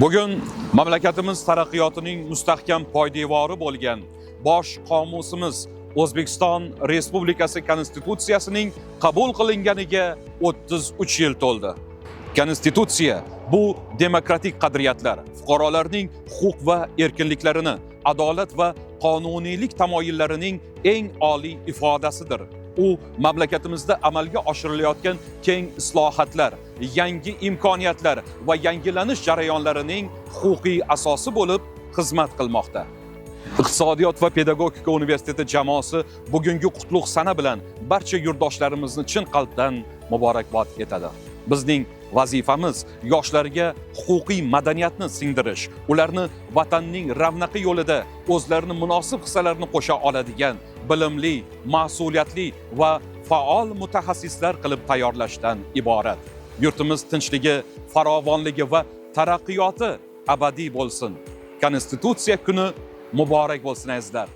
Bugun mamlakatimiz taraqqiyotining mustahkam poydevori bo'lgan bosh qomusimiz, O'zbekiston Respublikasi Konstitutsiyasining qabul qilinganiga 33 yil to'ldi. Konstitutsiya bu demokratik qadriyatlar, fuqarolarning huquq va erkinliklarini, adolat va qonuniylik tamoyillarining eng oliy ifodasidir. U mamlakatimizda amalga oshirilayotgan keng islohotlar, yangi imkoniyatlar va yangilanish jarayonlarining huquqiy asosi bo'lib xizmat qilmoqda. Iqtisodiyot va pedagogika universiteti jamoasi bugungi qutlug' sana bilan barcha yurtdoshlarimizni chin qalbdan muborakbod etadi. Bizning vazifamiz yoshlarga huquqiy madaniyatni singdirish, ularni vatanning ravnaqi yo'lida o'zlarini munosib hissalarini qo'sha oladigan bilimli, mas'uliyatli va faol mutaxassislar qilib tayyorlashdan iborat. Yurtimiz tinchligi, farovonligi va taraqqiyoti abadiy bo'lsin. Konstitutsiya kuni muborak bo'lsin, azizlar.